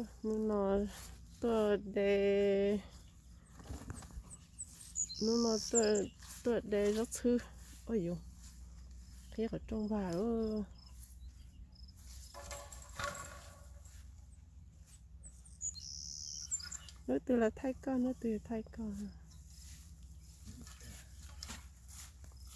Hnub no tuaj de, hnub no tuaj, tuaj de zaub txhwb. Ua yus qhib qhov rooj vag. Hnub twg los thaij koj, hnub twg thaij koj.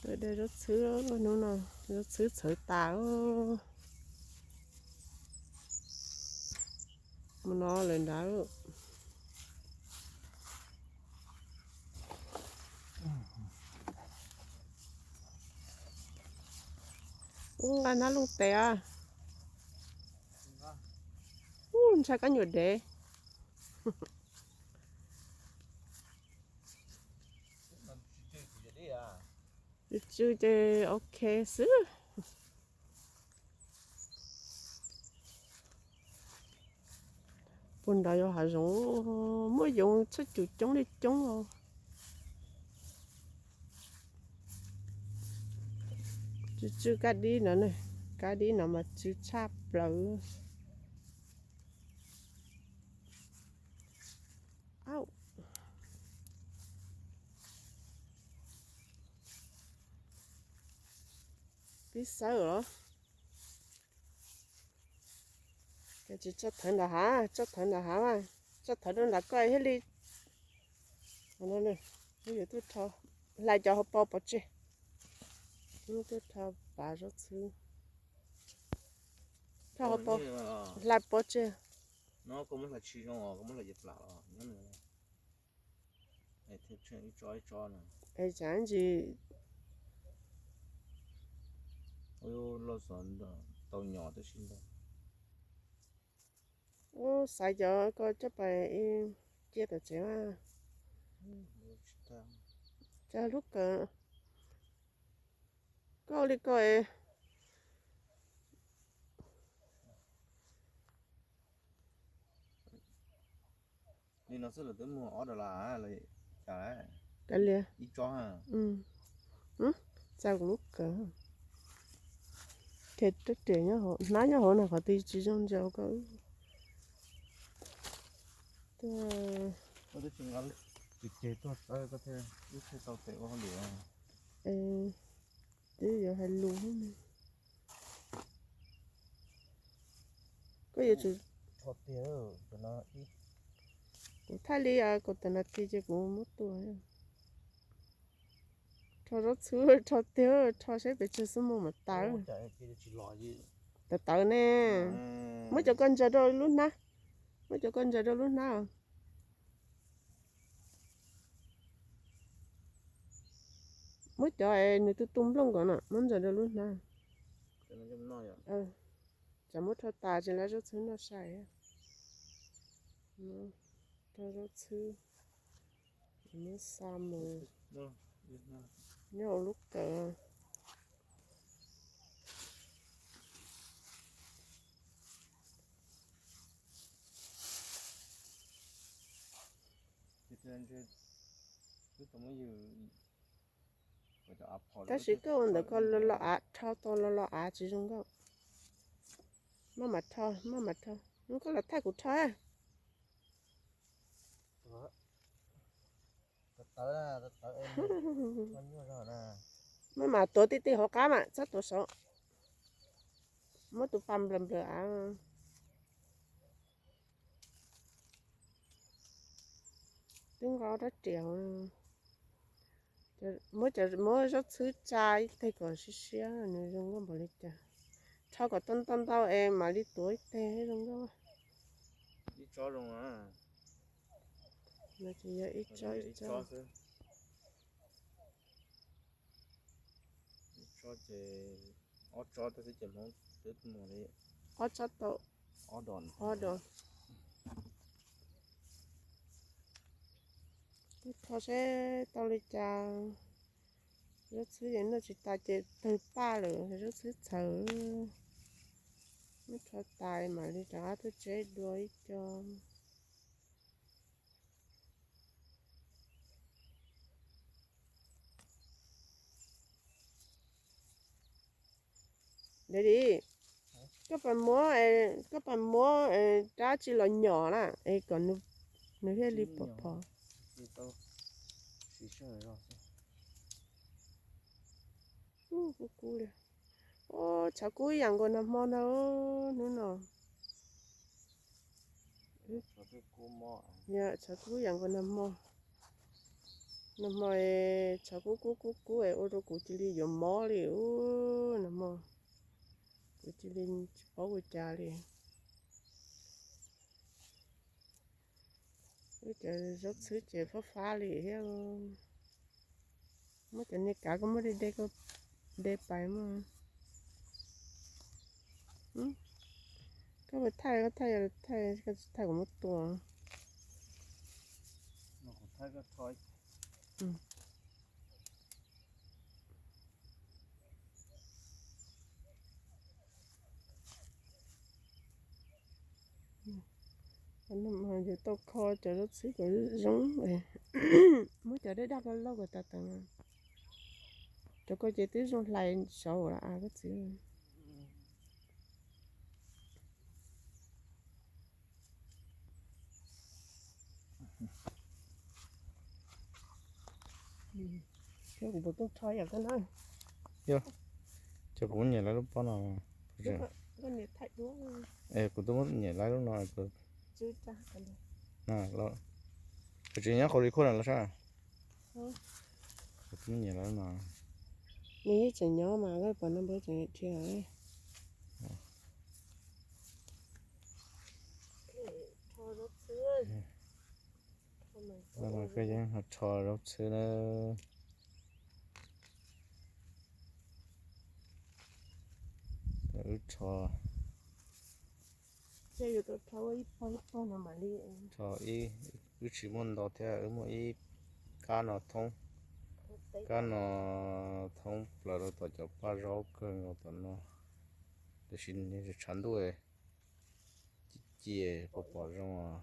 Tuaj de zaub txhwb, hnub no zaub txhwb txhawv tas. Mus no lawm nrad. Ub, nqa hnab looj tes os. Ub, ntshai kab nyuam dev. Tsw tsw ces ok xwb. Puag nrad yog hav zoov, muaj yoov txhob cum coob li coob os. Tsw tsw kab dib no, kab dib no mas tsw tshaj plaws. Au, pib xawb los. Tsis tso thawv nram hav, tso thawv nram hav mas, tso thawv rau nram koj thiaj li. Yuav tuaj rho, hlais cov hauv paus pov tseg. Tuaj rho pav zaub txhwb, rho hauv paus, hlais pov tseg. Es tsam ntsis ub, xaiv cov ko coj pais cia tom tsev mas. Cov lub kawm, koj ua li ko es. Li no xwb los twb muag ob dollar los cas? Kav liam. Ib tsob. Txav kuv lub kawm. Ces rab riam nyob hauv, hnab nyob hauv no qhov twg tsis zoo ntsia ko. Twb tsis nqa lub ceg tuaj xawb koj thiaj, wb thiaj tau tes ua hauj lwm. Twb yuav hais lus. Koj yuav tsum, kuv thaij li kaum tawm nas this ces kuv muab tua. Rho zaub txhwb, rho tiag, rho saib pes tsawg xuab moos mam tas. Tawv tawv ne. Muab cov ko ntsaws rau lub hnab, muab cov ko ntsaws rau lub hnab. Muab cov nws tu tu nplooj ko no muab ntsaws rau lub hnab. Tsam muab rho tas ces lawv zaub txhwb noj sai. Rho zaub txhwb, muab xa mus nyob hauv lub kawm. Tab sis koj ua ntawm ko los los av, rho tau los los av tsis zoo nkauj. Maj mam rho, maj mam rho, koj los thaij kuv rho. Maj mam tuav tij tij hauv qab mas txhob tuav saud. Muab tus pas nplawm nplawm av. Twb nqa rab riam, muab, muab zaub txhwb tsa ib teg kom siab siab nws zoo nkauj npaum li cas. Rho kom tau ntau ntau es mam li tuav ib teg zoo nkauj. Ib tsob zoo. No ces yog ib tsob ib tsob. Ib tsob ces, ob tsob tab xwb ces Hmoob twb mus li. Ob tsob tau ob dos. Twb rho seb tau li cas. Zaub txhwb ces noj tsis tas ces tawg paj lawm, zaub txhwb txhawv. Muab rho tas mam li rov qab tuaj tseb dua ib co. Daddy, Koj pas muab, koj pas muab rab tsi los nyom na es kom nws thiaj li pom phom. Kub kub li. Tshav kub ib yam nkaus nag hmo ntag hnub no. Tshav kub ib yam nkaus nag hmo. Nag hmo tshav kub kub kub kub es ua rau kuv cia li yuav mob li ub nag hmo. Kuv cia li tsis paub ua cas li. Wb cov zaub txhwb ces fab fab li thiab. Muab cov niag kav koj muab de de pais mas. Koj puas thaij, koj thaij, yog thaij, koj tsis thaij kuv muab tua. Yus tau kho cov zaub txhwb kom zoo, muab cov daj daj loj loj kom tas tas. Cov ko ces twb zoo hlais saud lawm koj txiv. Yog kuv puas tuaj rho yam koj na? Yog, ces kuv muab nyiam lawv lub pob no. Es kuv twb muab nyiam lawv lub no. Kuv tsis nyob qhov li khuaj na los sab. Kuv twb muab nyiam lawv lub no. Nws yeej tseem nyob mas koj pom no npawb tseem dhia. Koj yeej ho rho zaub txhwb na. Wb rho, rho ib, wb tsis muaj ntau thiab, wb muaj ib kab no thoob, kab no thoob plaws rau tom cov paj zaub kawg nkaus tom no. Tiam sis nws tshav ntuj ci ci pom pom zoo os.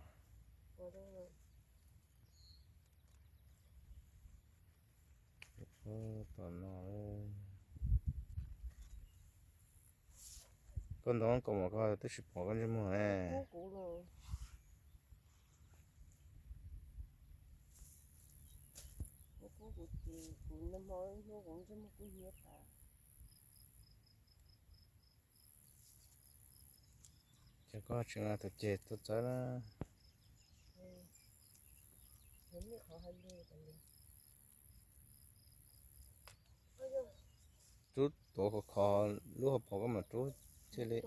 Tom no, koj ntoo kaus mom koj twb tsis pom koj ntsej muag ne. Ces koj tseem tus ceg tuaj txawb na. Rub tuav khov khov lub hauv paus koj mam rub thiaj li.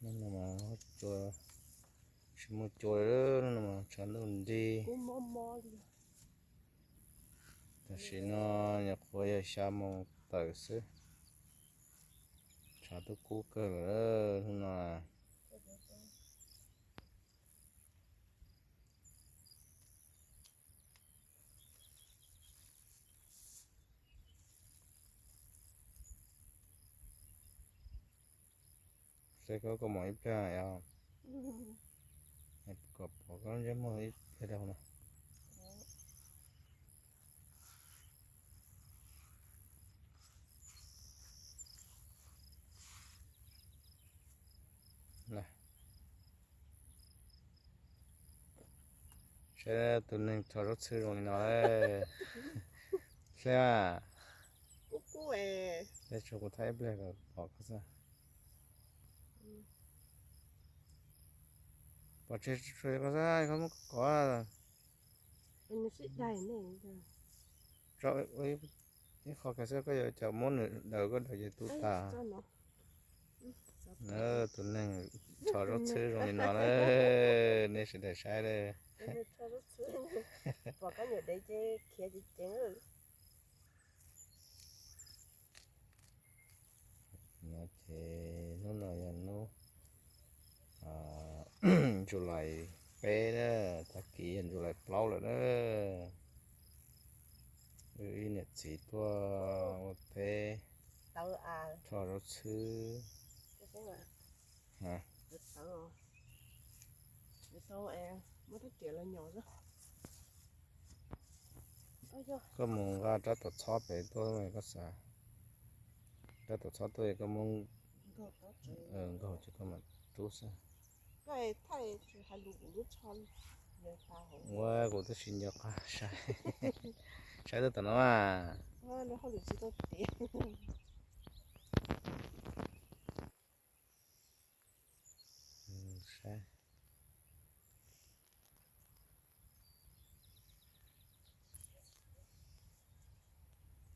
Hnub no mas tsis muaj cua, hnub no mas tshav ntuj nrig. Tam sim no nyuam qhuav yog xya moos tawm xwb, tshav twb kub kawg lawm hnub no. Saib koj, koj mos ib pliag os, kom pom koj ntsej muag ib pliag rau no. Saib tus neeg rho zaub txhwb zoo li no. Saib, tsuas kuv thaij ib pliag kom pom koj xwb. Pom tseg tsuas koj xwb, koj muab kov. Ib qho kiag xwb, koj yuav cas muab nws daws, koj daws ces tu tas. Tus neeg rho zaub txhwb zoo li no na, nej sawv daws saib na. No ces hnub no yog hnub July peb na, tag kis yog July plaub lawm na. Wb ib niam txiv tuaj ua teb, rho zaub txhwb. Hais, Tau, muab rab riam los nyom xwb. Koj mus nqa rab tom txhob pem tuaj, koj xav rab tom txhob tuaj, koj muab nkaug tsis koj mam rub xwb. Ua kuv twb tsis nco qab saib, saib tuaj tom no mas.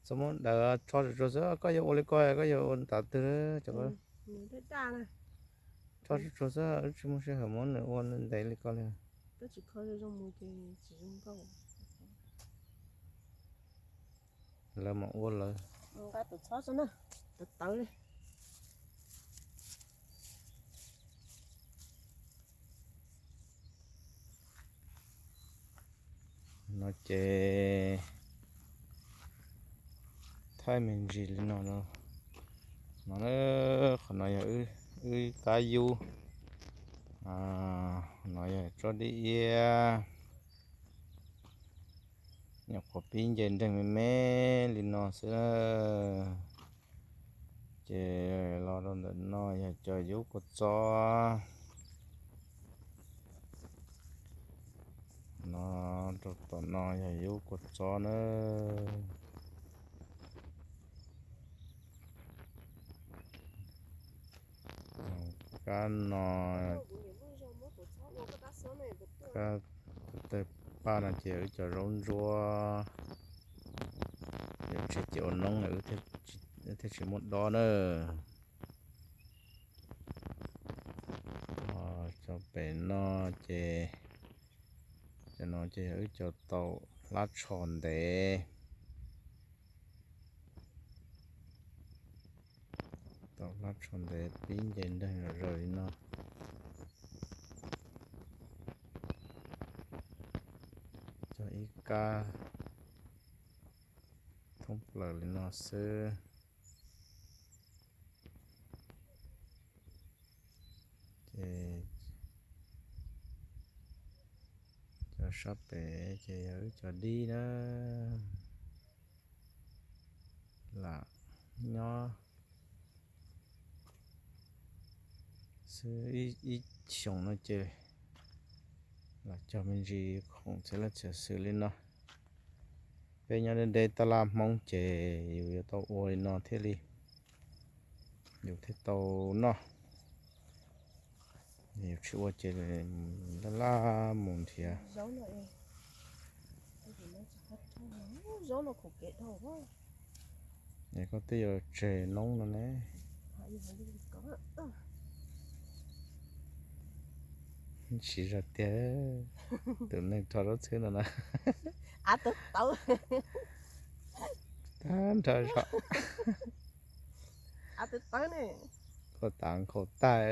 Txhob muab daws, tso tsuag tsuag xwb, koj yuav ua li ko koj yuav ua tas twg. Tso tsuag tsuag xwb, wb tsis muaj sij hawm muab nws ua ntev li ko li. Lawv mam ua lawv. Nqa tus txhob xwb na, tawv tawv li. No ces thaij me ntsis li no no. No, qhov no yog wb kab yub. No yog tsob dib iab. Nyuam qhuav pib nce nreeg me me li no xwb. Ces los rau ntawm no yog cov yub kua txob. No rau tom no yog yub kua txob na. Kab no, kab tawg paj no ces wb cov zaub ntsuab, yuav tseg ces ua noob na, wb thiaj tsis muaj dob na. Cov pem no ces, cov no ces yog wb cov tau hlab tsho ntev. Tau hlab tsho ntev pib nce nreeg zom zaws li no. Cog ib kab thoob plaws li no xwb. Ces cov sab pem ces yog wb cov dib na. Lam nyob xwb ib xyoos no ces lam cog me ntsis khoom txhia leej txhia xwm li no. Peb nyob deb deb taj laj Hmoob ces yus yuav tau ua li no thiaj li yus thiaj tau noj. Yus tsis ua ces laj laj mus nrhiav. Es koj twb yuav tseg noob no ne. Siv zog tiag, tus neeg rho zaub txhwb no na. Tag nrho zog. Koj tav nkhaus tag.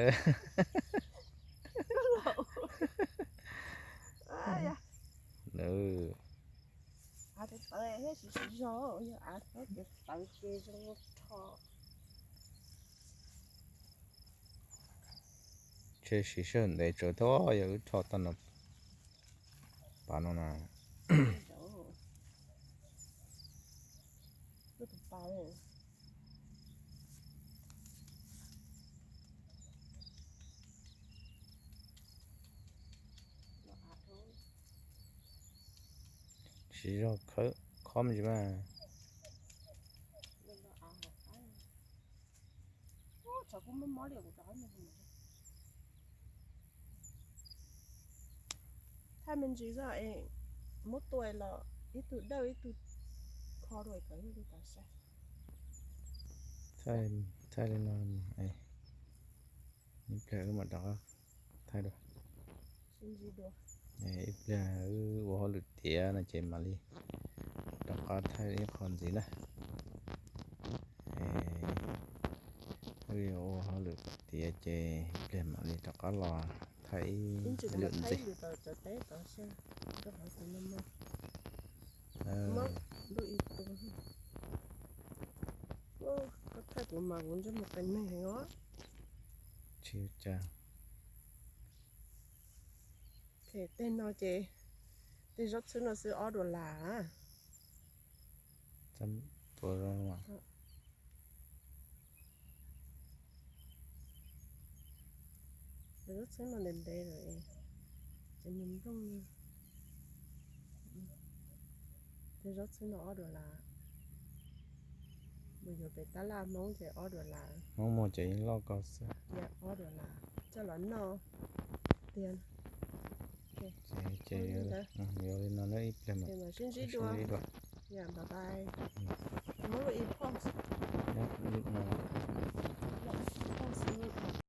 Tseg siv sij hawm ntev tsawv thiab, yog wb rho tag no, pas no na. Siv zog khawb khob me ntsis mas. Thaij me ntsis xwb es muab tua los ib tug dawj ib tug kho dua kom yog li tau saib. Thaij li no, ib pliag wb mam rov qab thaij dua. Ib pliag wb ua hauj lwm tiav no ces mam li rov qab thaij ib qho ntxiv na. Wb yuav ua hauj lwm tiav ces ib pliag mam li rov qab los thaij ib lwm ntxiv. Tsis ua cas. Tej no ces, tej zaub txhwb no xwb ob dollar. Zaub txhwb no ntev ntev lawm, ces nws nplooj. Tej zaub txhwb no ob dollar. Mus yuav pem tab laj Hmoob ces ob dollar. Hmoob muag ces yeej loj ko xwb. Ob dollar coj los noj tiag. Ces yuav li no, ib pliag mam sib ntsib dua. Bye bye. Muab lub ib post no.